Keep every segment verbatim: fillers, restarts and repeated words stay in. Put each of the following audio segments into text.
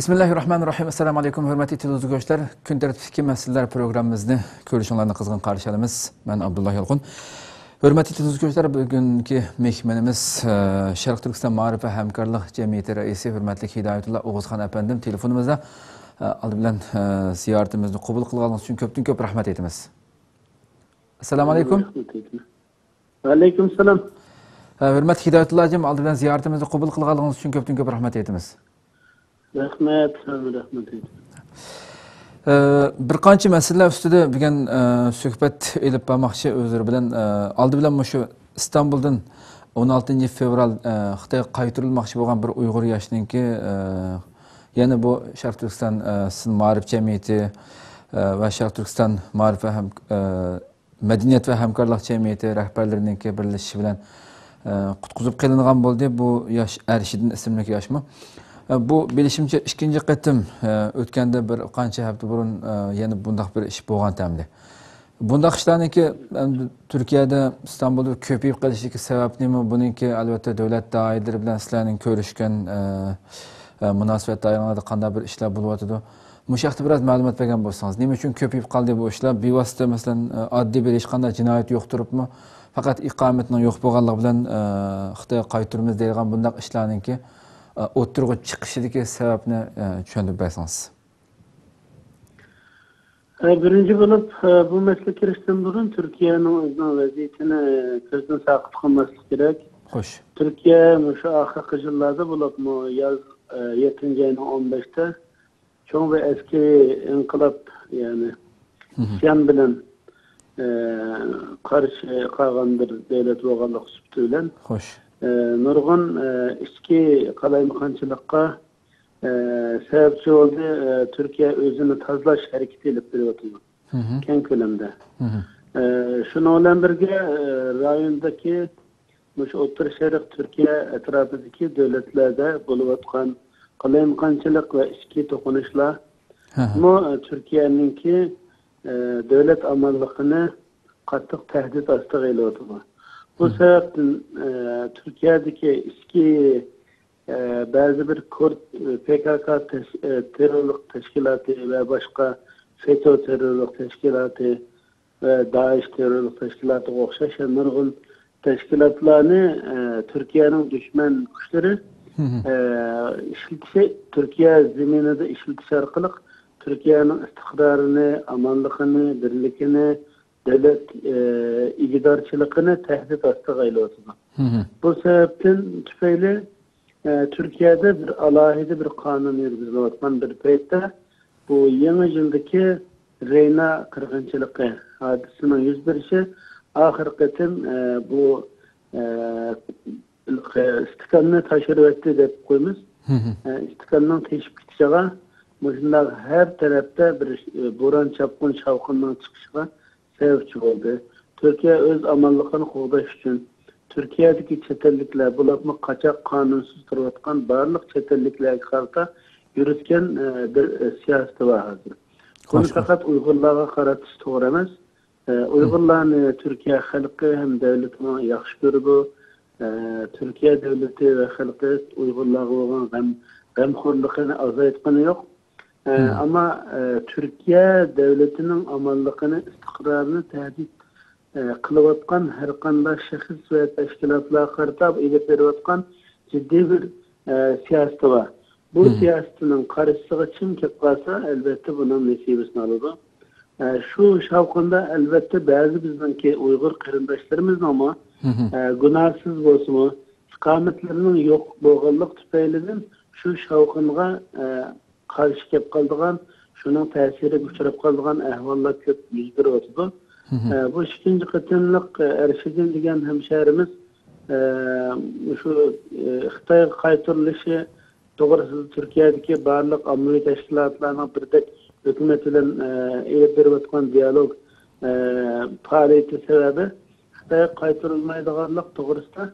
بىسمىللاھىررەھمانىررەھىم. ئەسسالامۇ ئەلەيكۇم، ھۆرمەتلىك تېلېۋىزور كۆرۈشلەر. كۈن تەرتىپتىكى مەسىلىلەر پروگراممىمىزنى كۆرۈشۈڭلارنى قىزغىن قارشى ئالىمىز. مەن ئابدۇللا يالقۇن. ھۆرمەتلىك تېلېۋىزور كۆرۈشلەر، بۈگۈنكى مېھمىنىمىز، ئە، شەرقىي تۈركىستان مائارىپ ۋە ھەمكارلىق جەمئىيىتى رەئىسى ھۆرمەتلىك ھىدايەتۇللا ئوغۇزخان ئەپەندىم تېلېفونىمىزدا. ئە، ئالدى بىلەن، ئە، زىيارىتىمىزنى قوبۇل قىلغانلىقىڭىز ئۈچۈن كۆپتىن كۆپ رەھمەت ئېيتىمىز. ئەسسالامۇ ئەلەيكۇم. رەھمەت ئېيتىمىز. ۋەئەلەيكۇم سالام. ھە، ھۆرمەتلىك ھىدايەتۇللا ھاجىم، ئالدى بىلەن زىيارىتىمىزنى قوبۇل قىلغانلىقىڭىز ئۈچۈن كۆپتىن كۆپ رەھمەت ئېيتىمىز. رەھمەت، رەھمەت ئېيتىمىز. ئە، بىر قانچە مەسىلىلەر ئۈستىدە بۈگۈن، ئە، سۆھبەت ئېلىپ بارماقچى ئۆزلىرى بىلەن. ئە، ئالدى بىلەن مۇشۇ ئىستانبۇلدىن ئون ئالتىنچى فېۋرال، ئە، خىتايغا قايتۇرۇلماقچى بولغان بىر ئۇيغۇر ياشنىڭكى، ئە، يەنە بۇ شەرقىي تۈركىستان، ئە، سىن مائارىپ جەمئىيىتى، ئە، ۋە شەرقىي تۈركىستان مائارىپ ۋە ھەم-، ئە، مەدەنىيەت ۋە ھەمكارلىق جەمئىيىتى رەھبەرلىرىنىڭكى بىرلىشىشى بىلەن، ئە، قۇتقۇزۇپ قېلىنغان بولدى. بۇ ياش ئەرشىدىن ئىسىملىك ياشمۇ. ئە، بۇ بىلىشىمچە ئىككىنچى قېتىم، ئە، ئۆتكەندە بىر قانچە ھەپتە بۇرۇن، ئە، يەنە بۇنداق بىر ئىش بولغانتى ئەمدى. بۇنداق ئىشلارنىڭكى، ئەمدى تۈركىيەدە، ئىستانبۇلدا كۆپىيىپ قېلىشىدىكى سەۋەب نېمە؟ بۇنىڭكى، ئەلۋەتتە، دۆلەت دائىرىلىرى بىلەن سىلەرنىڭ كۆرۈشكەن، ئە، ئە، مۇناسىۋەت دائىرىلىرىڭلاردا قانداق بىر ئىشلار بولۇۋاتىدۇ؟ مۇشۇ ھەقتە بىراز مەلۇمات بەرگەن بولسىڭىز. نېمە ئۈچۈن كۆپىيىپ قالدى بۇ ئىشلار؟ بىۋاسىتە، مەسىلەن، ئە، ئاددىي بىر ھېچقانداق جىنايەت يوق تۇرۇپمۇ، پەقەت ئىقامىتىنىڭ يوق بولغانلىقى بىلەن، ئە، خىتايغا قايتۇرىمىز دەيدىغان بۇنداق ئىشلارنىڭكى، ئە، ئوتتۇرىغا چىقىشىدىكى سەۋەبنى، ئە، چۈشەندۈرۈپ بەرسىڭىز. ئە، بىرىنچى بولۇپ، ئە، بۇ مەسىلىگە كىرىشتىن بۇرۇن تۈركىيەنىڭ ئۆزىنىڭ ۋەزىيىتىنى كۆزدىن ساقىت قىلماسلىق كېرەك. خوش. تۈركىيە مۇشۇ ئاخىرقى يىللاردا بولۇپمۇ ياز، ئە، يەتتىنچى ئاينىڭ ئون بەشتە چوڭ بىر ئەسكىرىي ئىنقىلاب، يەنى مھم. ئىسيان بىلەن، ئە، قارشى قالغان بىر دۆلەت بولغانلىقى سۈپىتى بىلەن، خوش. ئە، نۇرغۇن، ئە، ئىچكى قالايمىقانچىلىققا، ئە، سەۋەبچى بولدى. ئە، تۈركىيە ئۆزىنى تازىلاش ھەرىكىتى ئېلىپ بېرىۋاتىدۇ. مھم. كەڭ كۆلەمدە. مھم. ئە، شۇنىڭ بىلەن بىرگە، ئە، رايوندىكى مۇشۇ ئوتتۇرا شەرق تۈركىيە ئەتراپىدىكى دۆلەتلەردە بولۇۋاتقان قالايمىقانچىلىق ۋە ئىچكى توقۇنۇشلار مھم. مۇ، ئە، تۈركىيەنىڭكى، ئە، دۆلەت ئامانلىقىنى قاتتىق تەھدىت ئاستىغا ئېلىۋاتىدۇ. بۇ مھم. سەۋەبتىن، ئە، تۈركىيەدىكى ئىچكى ئە، بەزى بىر كۇرد، ئە، پى كاك تەش-، ئە، تېررورلۇق تەشكىلاتى ۋە باشقا فېتو تېررورلۇق تەشكىلاتى ۋە دائىش تېررورلۇق تەشكىلاتىغا ئوخشاش نۇرغۇن تەشكىلاتلارنى، ئە، تۈركىيەنىڭ دۈشمەن كۈچلىرى، مھم. ئە، ئىشلىتىشى، تۈركىيە زېمىنىدا ئىشلىتىش ئارقىلىق تۈركىيەنىڭ ئىستىقرارىنى، ئامانلىقىنى، بىرلىكىنى، دۆلەت، ئە، ئىگىدارچىلىقىنى تەھدىت ئاستىغا ئېلىۋاتىدۇ. مھم. بۇ سەۋەبتىن تۈپەيلى، ئە، تۈركىيەدە بىر ئالاھىدە بىر قانۇن يۈرگۈزۈلۈۋاتقان بىر پەيتتە، بۇ يېڭى يىلدىكى رېينا قىرغىنچىلىقى ھادىسىسىنىڭ يۈز بېرىشى ئاخىرقى قېتىم، ئە، بۇ، ئە، ئىستىكاننى تاشۇرۇۋەتتى دەپ قويىمىز. مھم. ئە، ئىستىكاننىڭ تېشىپ كېتىشىغا، مۇشۇنداق ھەر تەرەپتە بىر، ئە، بوران، چاپقۇن، شاۋقۇننىڭ چىقىشىغا سەۋەبچى بولدى. تۈركىيە ئۆز ئامانلىقىنى قوغداش ئۈچۈن تۈركىيەدىكى چەت ئەللىكلەر، بولۇپمۇ قاچاق، قانۇنسىز تۇرۇۋاتقان بارلىق چەت ئەللىكلەرگە قارىتا يۈرۈتكەن، ئە، بىر، ئە، سىياسىتى بار ھازىر. بۇنى خوش، خوش. پەقەت ئۇيغۇرلارغا قارىتىش توغرا ئەمەس. ئە، ئۇيغۇرلارنى تۈركىيە خەلقى ھەم دۆلىتىمۇ ياخشى كۆرىدۇ. ئە، تۈركىيە دۆلىتى ۋە خەلقى ئۇيغۇرلارغا بولغان غەم، غەمخورلۇقىنى ئازايتقىنى يوق. ئە، مم. ئەمما، ئە، تۈركىيە دۆلىتىنىڭ ئامانلىقىنى، ئىستىقرارىنى تەھدىت، ئە، قىلىۋاتقان ھەر قانداق شەخس ۋە تەشكىلاتلارغا قارىتا ئېلىپ بېرىۋاتقان جىددىي بىر، ئە، سىياسىتى بار. بۇ مم. سىياسىتىنىڭ قارشىسىغا چىڭ كېلىپ قالسا، ئەلۋەتتە بۇنىڭ نېسىۋىسىنى ئالىدۇ. ئە، شۇ شاۋقۇندا ئەلۋەتتە بەزى بىزنىڭكى ئۇيغۇر قېرىنداشلىرىمىزنىڭمۇ، مم. ئە، گۇناھسىز بولسىمۇ، ئىقامەتلىرىنىڭ يوق بولغانلىقى تۈپەيلىدىن شۇ شاۋقۇنغا، ئە، قارشى كېلىپ قالىدىغان، شۇنىڭ تەسىرىگە ئۇچراپ قالىدىغان ئەھۋاللار كۆپ يۈز بېرىۋاتىدۇ. مم. ئە، بۇ ئىككىنچى قېتىملىق، ئە، ئەرشىدىن دېگەن ھەمشەھىرىمىز، ئە، شۇ، ئە، خىتايغا قايتۇرۇلۇشى توغرىسىدا تۈركىيەدىكى بارلىق ئاممىۋى تەشكىلاتلارنىڭ بىردەك ھۆكۈمەت بىلەن، ئە، ئېلىپ بېرىۋاتقان دىيالوگ، ئە، پائالىيىتى سەۋەبى خىتايغا قايتۇرۇلمايدىغانلىق توغرىسىدا،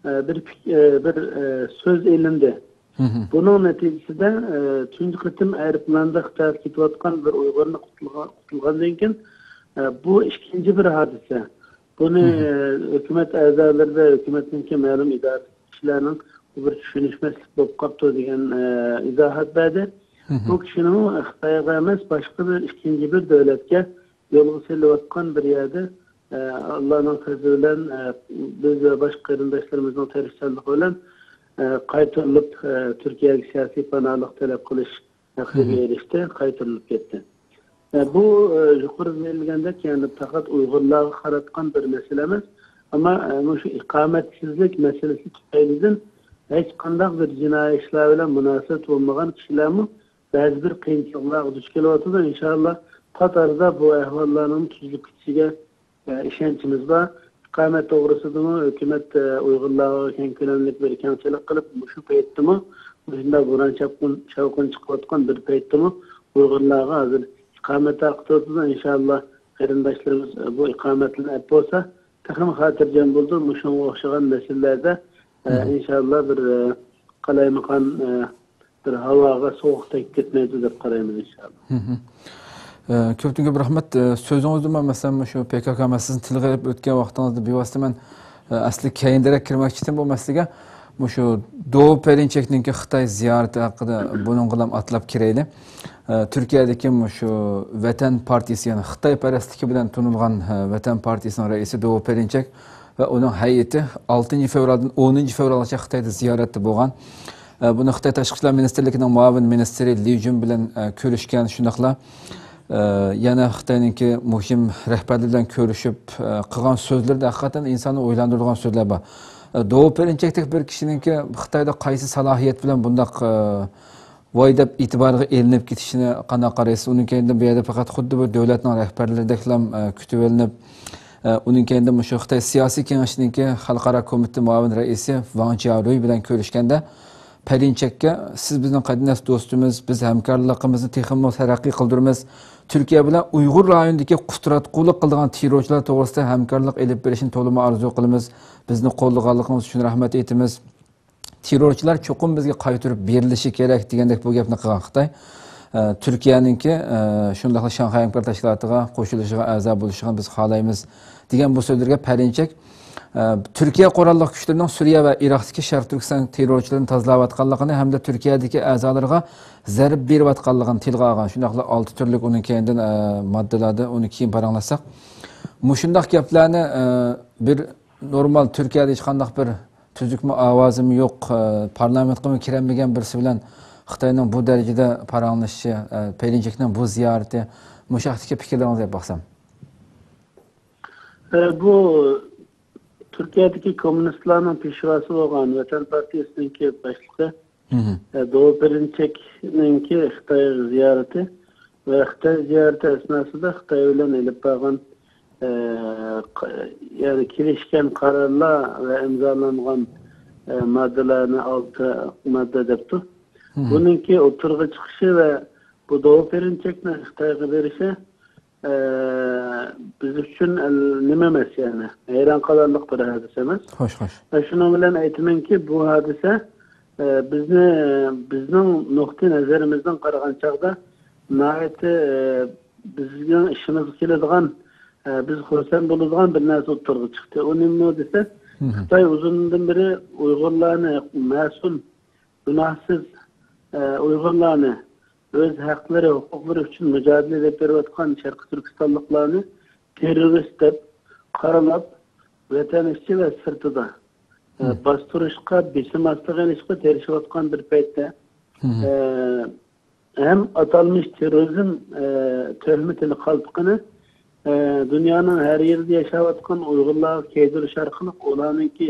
ئە، بىر پىك-، ئە، بىر، ئە، سۆز ئېلىندى. مم. بۇنىڭ نەتىجىسىدە، ئە، تۇنجى قېتىم ئايروپىلاندا خىتايغا كېتىۋاتقان بىر ئۇيغۇرنى قۇتۇلغا-، قۇتۇلغاندىن كېيىن، ئە، بۇ ئىككىنچى بىر ھادىسە. بۇنى، مم. ئە، ھۆكۈمەت ئەزالىرى ۋە ھۆكۈمەتنىڭكى مەلۇم ئىدارە كىشىلەرنىڭ بۇ بىر چۈشىنىشمەسلىك بولۇپ قاپتۇ دېگەن، ئە، ئىزاھات بەردى. بۇ كىشىنىڭ خىتايغا ئەمەس، باشقا بىر ئىككىنچى بىر دۆلەتكە يولغا سېلىۋاتقان بىر يەردە، ئە، ئاللانىڭ پەزلى بىلەن، ئە، بىز ۋە باشقا قېرىنداشلىرىمىزنىڭ تىرىشچانلىقى بىلەن، ئە، قايتۇرۇلۇپ، ئە، تۈركىيەگە سىياسىي پاناھلىق تەلەپ قىلىش ھەققىگە ئېرىشتى، قايتۇرۇلۇپ كەتتى. ئە، بۇ، ئە، يۇقىرىدا دېيىلگەندەك، يەنى پەقەت ئۇيغۇرلارغا قاراتقان بىر مەسىلە ئەمەس. ئەمما، ئە، مۇشۇ ئىقامەتسىزلىك مەسىلىسى تۈپەيلىدىن ھېچقانداق بىر جىنايى ئىشلار بىلەن مۇناسىۋەت بولمىغان كىشىلەرمۇ بەزى بىر قىيىنچىلىقلارغا دۇچ كېلىۋاتىدۇ. ئىنشاللا، پات ئارىدا بۇ ئەھۋاللارنىڭ تۈزۈلۈپ كېتىشىگە، ئە، ئىشەنچىمىز بار. ئىقامەت توغرىسىدىمۇ ھۆكۈمەت، ئە، ئۇيغۇرلارغا كەڭ كۆلەملىك بىر كەڭچىلىك قىلىپ، مۇشۇ پەيتتىمۇ، مۇشۇنداق بوران چاپقۇن، شاۋقۇن چىقىۋاتقان بىر پەيتتىمۇ ئۇيغۇرلارغا ھازىر ئىقامەت ھەققى تۆلىتىدۇ. ئىنشاللا، قېرىنداشلىرىمىز، ئە، بۇ ئىقامەتنى ئەپ بولسا، تېخىمۇ خاتىرجەم بولىدۇ. مۇشۇنىڭغا ئوخشىغان مەسىلىلەردە، ئە، ئىنشاللا بىر، ئە، قالايمىقان، ئە، بىر ھاۋاغا سوغۇق تېگىپ كەتمەيدۇ دەپ قارايمىز، ئىنشاللا. ئە، كۆپتىن كۆپ رەھمەت. ئە، سۆزىڭىزدىمۇ، مەسىلەن، مۇشۇ پى كاكا مەسىلىسىنى تىلغا ئېلىپ ئۆتكەن ۋاقتىڭىزدا بىۋاسىتە مەن، ئە، ئەسلى كەينىدىرەك كىرمەكچى ئىدىم بۇ مەسىلىگە. مۇشۇ دوۋا پېرىنچەكنىڭكى خىتاي زىيارىتى ھەققىدە بۇنىڭغىلا ئاتلاپ كىرەيلى. ئە، تۈركىيەدىكى مۇشۇ ۋەتەن پارتىيىسى، يەنى خىتايپەرەسلىكى بىلەن تونۇلغان، ئە، ۋەتەن پارتىيىسىنىڭ رەئىسى دوۋا پېرىنچەك ۋە ئۇنىڭ ھەيئىتى ئالتىنچى فېۋرالدىن ئونىنچى فېۋرالغىچە خىتايدا زىيارەتتە بولغان. ئە، بۇنى خىتاي تاشقى ئىشلار مىنىستىرلىكىنىڭ مۇئاۋىن مىنىستىرى لى جۈن بىلەن، ئە، كۆرۈشكەن، شۇنداقلا، ئە، يەنە خىتاينىڭكى مۇھىم رەھبەرلىرى بىلەن كۆرۈشۈپ، ئە، قىلغان سۆزلىرىدە ھەقىقەتەن ئىنساننى ئويلاندۇرىدىغان سۆزلەر بار. ئە، دوۋا پېرىنچەكتەك بىر كىشىنىڭكى خىتايدا قايسى سالاھىيەت بىلەن بۇنداق، ئە، ۋاي دەپ ئېتىبارغا ئېلىنىپ كېتىشىنى قانداق قارايسىز؟ ئۇنىڭ كەينىدىن بۇ يەردە پەقەت خۇددى بىر دۆلەتنىڭ رەھبەرلىرىدەكلا، ئە، كۈتۈۋېلىنىپ، ئە، ئۇنىڭ كەينىدىن مۇشۇ خىتاي سىياسىي كېڭىشىنىڭكى خەلقئارا كومىتېتى مۇئاۋىن رەئىسى ۋاڭ جيارۇي بىلەن كۆرۈشكەندە، پەرىنچەككە، «سىز بىزنىڭ قەدىناس دوستىمىز، بىز ھەمكارلىقىمىزنى تېخىمۇ تەرەققىي قىلدۇرىمىز. تۈركىيە بىلەن ئۇيغۇر رايونىدىكى قۇتراتقۇلۇق قىلىدىغان تېررورچىلار توغرىسىدا ھەمكارلىق ئېلىپ بېرىشنى تولىمۇ ئارزۇ قىلىمىز. بىزنى قوللىغانلىقىڭىز ئۈچۈن رەھمەت ئېيتىمىز. تېررورچىلار چوقۇم بىزگە قايتۇرۇپ بېرىلىشى كېرەك» دېگەندەك بۇ گەپنى قىلغان خىتاي. ئە، تۈركىيەنىڭكى، ئە، شۇنداقلا شاڭخەي ھەمكارلىق تەشكىلاتىغا قوشۇلۇشىغا، ئەزا بولۇشىغا بىز خالايمىز، دېگەن بۇ سۆزلىرىگە پەرىنچەك، ئە، تۈركىيە قوراللىق كۈچلىرىنىڭ سۈرىيە ۋە ئىراقتىكى شەرقىي تۈركىستان تېررورچىلىرىنى تازىلاۋاتقانلىقىنى ھەمدە تۈركىيەدىكى ئەزالىرىغا زەربە بېرىۋاتقانلىقىنى تىلغا ئالغان. شۇنداقلا ئالتە تۈرلۈك ئۇنىڭ كەينىدىن، ئە، ماددىلاردا ئۇنى كېيىن پاراڭلاشساق. مۇشۇنداق گەپلەرنى، ئە، بىر نورمال تۈركىيەدە ھېچقانداق بىر تۈزۈكمۇ ئاۋازىمۇ يوق، ئە، پارلامېنتقىمۇ كىرەلمىگەن بىرسى بىلەن خىتاينىڭ بۇ دەرىجىدە پاراڭلىشىشى، ئە، پەرىنچەكنىڭ بۇ زىيارىتى، مۇشۇ ھەقتىكى پىكىرلىرىڭىزنى ئېلىپ باقسام. ئە، بۇ تۈركىيەدىكى كوممۇنىستلارنىڭ پېشۋاسى بولغان ۋەتەن پارتىيىسىنىڭكى باشلىقى، ئە، دوۋا پېرىنچەكنىڭكى خىتاي زىيارىتى ۋە خىتاي زىيارىتى ئەسناسىدا خىتاي بىلەن ئېلىپ بارغان، ئە، ق-، يەنى كېلىشكەن قارارلار ۋە ئىمزالانغان، ئە، ماددىلارنى ئالتە ماددا دەپتۇ. بۇنىڭكى ئوتتۇرىغا چىقىشى ۋە بۇ دوۋا پېرىنچەكنىڭ خىتايغا بېرىشى، ئە، بىز ئۈچۈن ئەل-، نېمە ئەمەس، يەنى ھەيران قالارلىق بىر ھادىسە ئەمەس. خوش، خوش. ۋە شۇنىڭ بىلەن ئېيتىمەنكى، بۇ ھادىسە، ئە، بىزنى، بىزنىڭ نۇقتىئى نەزىرىمىزدىن قارىغان چاغدا ناھايىتى، ئە، بىزنىڭ ئىشىمىزغا كېلىدىغان، ئە، بىز خۇرسەن بولىدىغان بىر نەرسە ئوتتۇرىغا چىقتى. ئۇ نېمە دېسە، خىتاي ئۇزۇندىن بېرى ئۇيغۇرلارنى، مەسۇم، گۇناھسىز، ئە، ئۇيغۇرلارنى، ئۆز ھەقلىرى، ھوقۇقلىرى ئۈچۈن مۇجادىلە ئېلىپ بېرىۋاتقان شەرقىي تۈركىستانلىقلارنى تېررورىست دەپ قارىلاپ، ۋەتەن ئىچى ۋە سىرتىدا، ئە، باستۇرۇشقا، بېسىم ئاستىغا ئېلىشقا تىرىشىۋاتقان بىر پەيتتە، ئە، ھەم ئاتالمىش تېررورىزم، ئە، تۆھمىتىنى قالپىقىنى، ئە، دۇنيانىڭ ھەر يېرىدە ياشاۋاتقان ئۇيغۇرلارغا كىيدۈرۈش ئارقىلىق ئۇلارنىڭكى،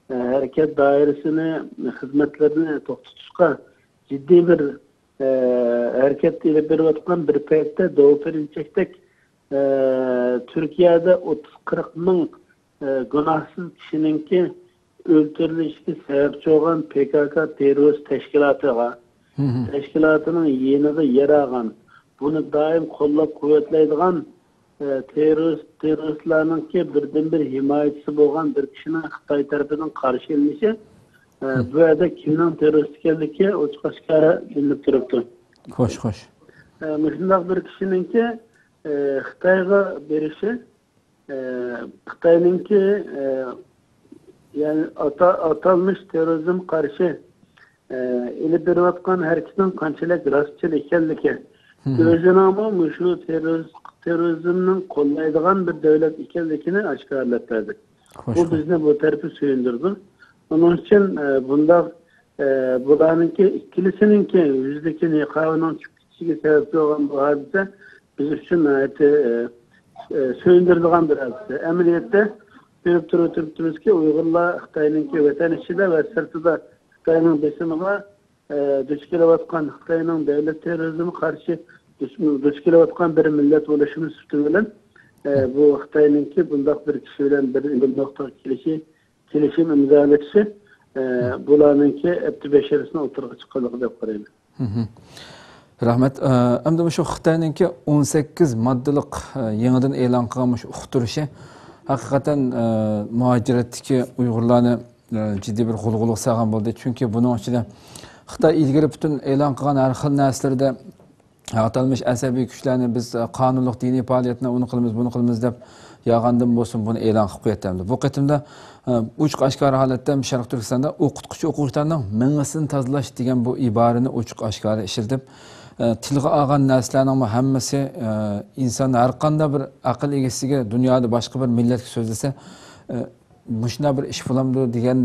ئە، ھەرىكەت دائىرىسىنى، خىزمەتلىرىنى توختىتىشقا جىددىي بىر، ئە، ھەرىكەت ئېلىپ بېرىۋاتقان بىر پەيتتە، دوۋا پېرىنچەكتەك، ئە، تۈركىيەدە ئوتتۇز قىرىق مىڭ، ئە، گۇناھسىز كىشىنىڭكى ئۆلتۈرۈلۈشىگە سەۋەبچى بولغان پى كاكا تېررورىست تەشكىلاتىغا، تەشكىلاتىنىڭ يېنىدا يەر ئالغان، بۇنى دائىم قوللاپ-قۇۋۋەتلەيدىغان، ئە، تېررورىست، تېررورىستلارنىڭكى بىردىنبىر ھىمايىچىسى بولغان بىر كىشىنىڭ خىتاي تەرىپىدىن قارشى ئېلىنىشى، ئە، بۇ يەردە كىمنىڭ تېررورىست ئىكەنلىكى ئوچۇق-ئاشكارا بىلىنىپ تۇرۇپتۇ. خوش، خوش. ئە، مۇشۇنداق بىر كىشىنىڭكى، ئە، خىتايغا بېرىشى، ئە، خىتاينىڭكى، ئە، يەنى ئاتا-، ئاتالمىش تېررورىزم قارشى، ئە، ئېلىپ بېرىۋاتقان ھەرىكىتىنىڭ قانچىلىك راستچىل ئىكەنلىكى، مم. ئۆزىنىڭمۇ مۇشۇ تېررورىز-، تېررورىزمنىڭ قوللايدىغان بىر دۆلەت ئىكەنلىكىنى ئاشكارىلاپ بەردى. خوش، بۇ خوش. بىزنى بۇ تەرىپى سۆيۈندۈرىدۇ. ئۇنىڭ ئۈچۈن، ئە، بۇنداق، ئە، بۇلارنىڭكى ئىككىلىسىنىڭكى يۈزىدىكى نىقابىنىڭ چۈشۈشىگە سەۋەب بولغان بۇ ھادىسە بىز ئۈچۈن ناھايىتى، ئە، ئە، سۆيۈندۈرىدىغان بىر ھادىسە. ئەمەلىيەتتە كۆرۈپ تۇرۇپ تۇرۇپتىمىزكى، ئۇيغۇرلار خىتاينىڭكى ۋەتەن ئىچىدە ۋە سىرتىدا خىتاينىڭ بېسىمىغا، ئە، دۇچ كېلىۋاتقان، خىتاينىڭ دۆلەت تېررورىزمىغا قارشى دۇچ، دۇچ كېلىۋاتقان بىر مىللەت بولۇشىمىز سۈپىتى بىلەن، ئە، بۇ خىتاينىڭكى بۇنداق بىر كىشى بىلەن بىر، بىر نۇقتىغا كېلىشى، كېلىشىم ئىمزالىشى، ئە، بۇلارنىڭكى ئەپتى بەشىرىسىنىڭ ئوتتۇرىغا چىققانلىقى دەپ قارايمەن. مھم. رەھمەت. ئە، ئەمدى مۇشۇ خىتاينىڭكى ئون سەككىز ماددىلىق، ئە، يېڭىدىن ئېلان قىلغان مۇشۇ ئۇقتۇرۇشى ھەقىقەتەن، ئە، مۇھاجىرەتتىكى ئۇيغۇرلارنى، ئە، جىددىي بىر غۇلغۇلىغا سالغان بولدى. چۈنكى بۇنىڭ ئىچىدە خىتاي ئىلگىرى پۈتۈن ئېلان قىلغان ھەر خىل نەرسىلىرىدە ئاتالمىش ئەسەبىي كۈچلەرنى بىز، ئە، قانۇنلۇق دىنىي پائالىيەتنى ئۇنى قىلىمىز، بۇنى قىلىمىز دەپ يالغاندىن بولسۇن بۇنى ئېلان قىلىپ قوياتتى. ئەمدى بۇ قېتىمدا، ئە، ئوچۇق ئاشكارا ھالەتتە شەرقىي تۈركىستاندا ئوقۇتقۇچى ئوقۇغۇچىلارنىڭ مېڭىسىنى تازىلاش دېگەن بۇ ئىبارىنى ئوچۇق ئاشكارا ئىشلىتىپ، ئە، تىلغا ئالغان نەرسىلەرنىڭمۇ ھەممىسى، ئە، ئىنسان ھەر قانداق بىر ئەقىل ئىگىسىگە دۇنيادا باشقا بىر مىللەتكە سۆزلىسە، ئە، مۇشۇنداق بىر ئىش بولامدۇ دېگەن،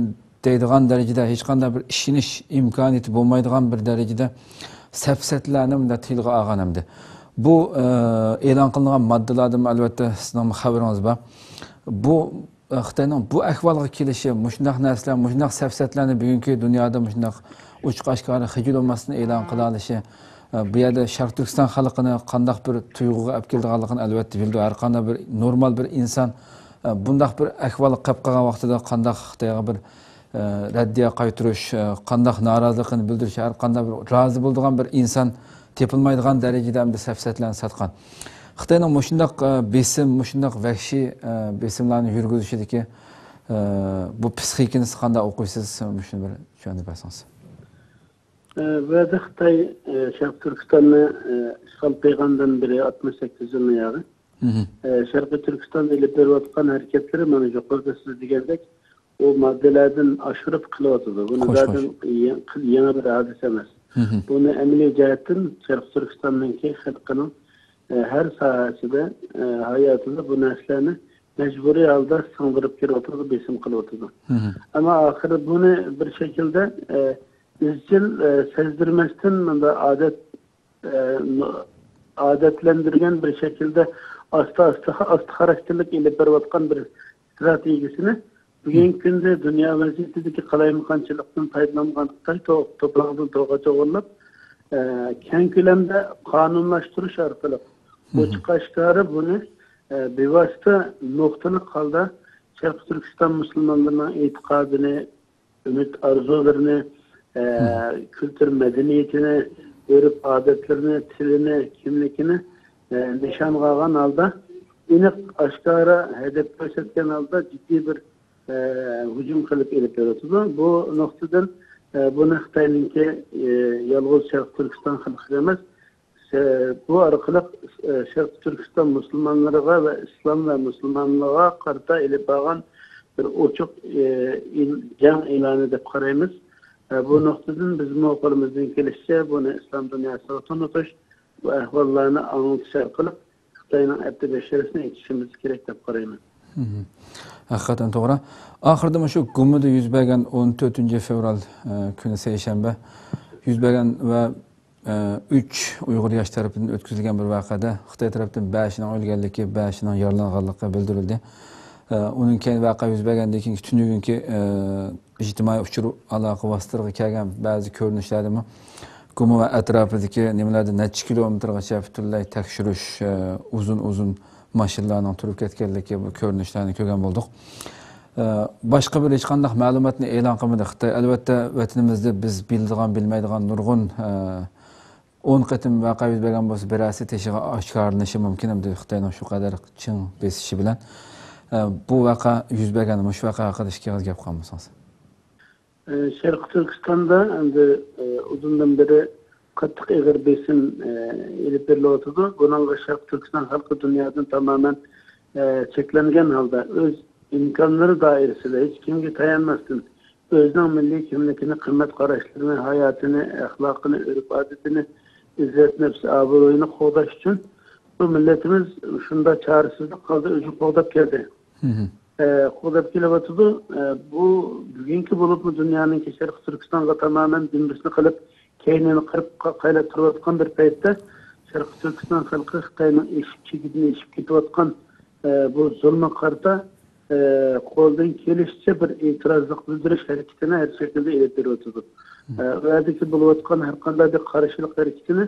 دەيدىغان دەرىجىدە، ھېچقانداق بىر ئىشىنىش ئىمكانىيىتى بولمايدىغان بىر دەرىجىدە سەپسەتىلەرنى مۇنداق تىلغا ئالغان ئەمدى. بۇ، ئە، ئېلان قىلىنغان ماددىلاردىن ئەلۋەتتە سىزنىڭمۇ خەۋىرىڭىز بار. بۇ، ئە، خىتاينىڭ بۇ ئەھۋالغا كېلىشى، مۇشۇنداق نەرسىلەر، مۇشۇنداق سەپسەتىلەرنى بۈگۈنكى دۇنيادا مۇشۇنداق ئوچۇق ئاشكارا خىجىل بولماستىن ئېلان قىلالىشى، ئە، بۇ يەردە شەرقىي تۈركىستان خەلقىنى قانداق بىر تۇيغۇغا ئەپ كېلىدىغانلىقىنى ئەلۋەتتە بىلىدۇ. ھەر قانداق بىر نورمال بىر ئىنسان، ئە، بۇنداق بىر ئەھۋالغا قېلىپ قالغان ۋاقتىدا قانداق خىتايغا بىر، ئە، رەددىيە قايتۇرۇش، ئە، قانداق نارازىلىقىنى بىلدۈرۈش، ھەر قانداق بىر رازى بولىدىغان بىر ئىنسان تېپىلمايدىغان دەرىجىدە ئەمدى سەپسەتلەرنى ساتقان. خىتاينىڭ مۇشۇنداق، ئە، بېسىم، مۇشۇنداق ۋەھشىي، ئە، بېسىملارنى يۈرگۈزۈشىدىكى، ئە، بۇ پسىخىكىنى سىز قانداق ئوقۇيسىز؟ مۇشۇنى بىر چۈشەندۈرۈپ بەرسىڭىز. ئە، بۇ يەردە خىتاي، ئە، شەرقىي تۈركىستاننى، ئە، ئىشغال قىلغاندىن بېرى ئاتمىش سەككىز يىلنى ياغى. مھم. ئە، شەرقىي تۈركىستاندا ئېلىپ بېرىۋاتقان ھەرىكەتلىرى مانا يۇقىرىدا سىز دېگەندەك ئۇ ماددىلەردىن ئاشۇرۇپ قىلىۋاتىدۇ. بۇنى خوش، زادىن خوش. يېڭى، يېڭى بىر ھادىسە ئەمەس. مھم. بۇنى ئەمەلىي جەھەتتىن شەرقىي تۈركىستاننىڭكى خەلقىنىڭ، ئە، ھەر ساھەسىدە، ئە، ھاياتىدا بۇ نەرسىلەرنى مەجبۇرىي ھالدا سىڭدۈرۈپ كىرىۋاتىدۇ، بېسىم قىلىۋاتىدۇ. مھم. ئەمما ئاخىرى بۇنى بىر شەكىلدە، ئە، ئىزچىل، ئە، سەزدۈرمەستىن مۇنداق ئادەت، ئە، نو-، ئادەتلەندۈرگەن بىر شەكىلدە ئاستا، ئاستا، ئاستا خاراكتېرلىك ئېلىپ بېرىۋاتقان بىر ئىستراتېگىيىسىنى بۈگۈنكى كۈندە دۇنيا ۋەزىيىتىدىكى قالايمىقانچىلىقتىن پايدىلانغان خىتاي تو-، توپىلاڭدىن توغاچ ئورۇنلاپ، ئە، كەڭ كۆلەمدە قانۇنلاشتۇرۇش ئارقىلىق ئوچۇق ئاشكارا بۇنى، ئە، بىۋاسىتە نۇقتىلىق ھالدا شەرقىي تۈركىستان مۇسۇلمانلىرىنىڭ ئېتىقادىنى، ئۈمىد ئارزۇلىرىنى، ئە، كۈلتۈر مەدەنىيىتىنى، ئۆرپ ئادەتلىرىنى، تىلىنى، كىملىكىنى، ئە، نىشانغا ئالغان ھالدا، ئېنىق ئاشكارا ھەدەپ كۆرسەتكەن ھالدا جىددىي بىر، ئە، ھۇجۇم قىلىپ ئېلىپ بېرىۋاتىدۇ. بۇ نۇقتىدىن، ئە، بۇنى خىتاينىڭكى، ئە، يالغۇز شەرقىي تۈركىستان خەلقىگە ئەمەس، شە-، بۇ ئارقىلىق، ئە، شەرقىي تۈركىستان مۇسۇلمانلىرىغا ۋە ئىسلام ۋە مۇسۇلمانلىققا قارىتا ئېلىپ بارغان بىر ئوچۇق، ئە، ئېل-، جەڭ ئېلانى دەپ قارايمىز. ئە، بۇ نۇقتىدىن بىزمۇ قولىمىزدىن كېلىشىچە بۇنى ئىسلام دۇنياسىغا تونۇتۇش، بۇ ئەھۋاللارنى ئاڭلىتىش ئارقىلىق خىتاينىڭ ئەپتى بەشىرىسىنى ئېچىشىمىز كېرەك دەپ قارايمەن. مھم. ھەقىقەتەن توغرا. ئاخىرىدا مۇشۇ گۇمىدا يۈز بەرگەن ئون تۆتىنچى فېۋرال، ئە، كۈنى سەيشەنبە يۈز بەرگەن ۋە ئە، ئۈچ ئۇيغۇر ياش تەرىپىدىن ئۆتكۈزۈلگەن بىر ۋەقەدە خىتاي تەرەپتىن بەشىنىڭ ئۆلگەنلىكى، بەشىنىڭ يارىلانغانلىقى بىلدۈرۈلدى. ئە، ئۇنىڭ كېيىن ۋەقە يۈز بەرگەندىن كېيىنكى تۈنۈگۈنكى، ئە، ئىجتىمائىي ئۇچۇر ئالاقە ۋاسىتىلىرىغا كەلگەن بەزى كۆرۈنۈشلەردىمۇ گۇما ۋە ئەتراپىدىكى نېمىلەردە نەچچە كىلومېتىرغىچە پۈتۈنلەي تەكشۈرۈش، ئە، ئۇزۇن-ئۇزۇن ماشىنىلارنىڭ تۇرۇپ كەتكەنلىكى، بۇ كۆرۈنۈشلەرنى كۆرگەن بولدۇق. ئە، باشقا بىر ھېچقانداق مەلۇماتنى ئېلان قىلمىدى خىتاي. ئەلۋەتتە، ۋەتىنىمىزدە بىز بىلىدىغان، بىلمەيدىغان نۇرغۇن، ئە، ئون قېتىم ۋەقە يۈز بەرگەن بولسا، بىرەرسى تېشىغا ئاشكارىلىنىشى مۇمكىن. ئەمدى خىتاينىڭ شۇ قەدەر چىڭ بېسىشى بىلەن، ئە، بۇ ۋەقە يۈز بەرگەن، مۇشۇ ۋەقە ھەققىدە ئىككى ئېغىز گەپ قىلغان بولسىڭىز. ئە، شەرقىي تۈركىستاندا ئەمدى، ئە، ئۇزۇندىن بېرى قاتتىق ئېغىر بېسىم، ئە، ئېلىپ بېرىلىۋاتىدۇ. بۇنىڭغا شەرقىي تۈركىستان خەلقى دۇنيادىن تامامەن، ئە، چەكلەنگەن ھالدا ئۆز ئىمكانلىرى دائىرىسىدە ھېچ كىمگە تايانماستىن ئۆزىنىڭ مىللىي كىملىكىنى، قىممەت قاراشلىرىنى، ھاياتىنى، ئەخلاقىنى، ئۆرپ-ئادىتىنى، ئىززەت-نەپس، ئابرۇيىنى قوغداش ئۈچۈن بۇ مىللىتىمىز شۇنداق چارىسىزلىك ھالدا ئۆزىنى قوغداپ كەلدى. ئە، قوغداپ كېلىۋاتىدۇ. ئە، بۇ بۈگۈنكى بولۇپمۇ دۇنيانىڭكى شەرقىي تۈركىستانغا تامامەن دۈمبىسىنى قىلىپ، كەينىنى قىرىپ ق-، قايلاپ تۇرۇۋاتقان بىر پەيتتە، شەرقىي تۈركىستان خەلقى خىتاينىڭ ئېشىپ، چېكىدىن ئېشىپ كېتىۋاتقان، ئە، بۇ زۇلمىغا قارىتا، ئە، قولدىن كېلىشىچە بىر ئېتىرازلىق بىلدۈرۈش ھەرىكىتىنى ھەر شەكىلدە ئېلىپ بېرىۋاتىدۇ. ئە، ئۇ يەردىكى بولۇۋاتقان ھەر قانداق بىر قارشىلىق ھەرىكىتىنى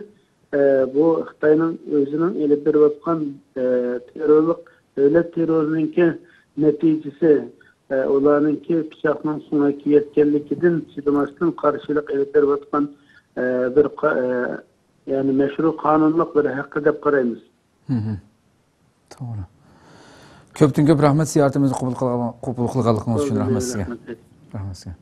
ئە، بۇ خىتاينىڭ ئۆزىنىڭ ئېلىپ بېرىۋاتقان، ئە، تېررورلۇق، دۆلەت تېررورىنىڭكى نەتىجىسى، ئە، ئۇلارنىڭكى پىچاقنىڭ سۆڭەككە يەتكەنلىكىدىن چىدىماستىن قارشىلىق ئېلىپ بېرىۋاتقان، ئە، بىر قا-، ئە، يەنى مەشرۇ قانۇنلۇق بىر ھەققى دەپ قارايمىز. توغرا. كۆپتىن كۆپ رەھمەت، زىيارىتىمىزنى قوبۇل قىلغان-، قوبۇل قىلغانلىقىڭىز ئۈچۈن. رەھمەت سىزگە. رەھمەت. رەھمەت سىزگە.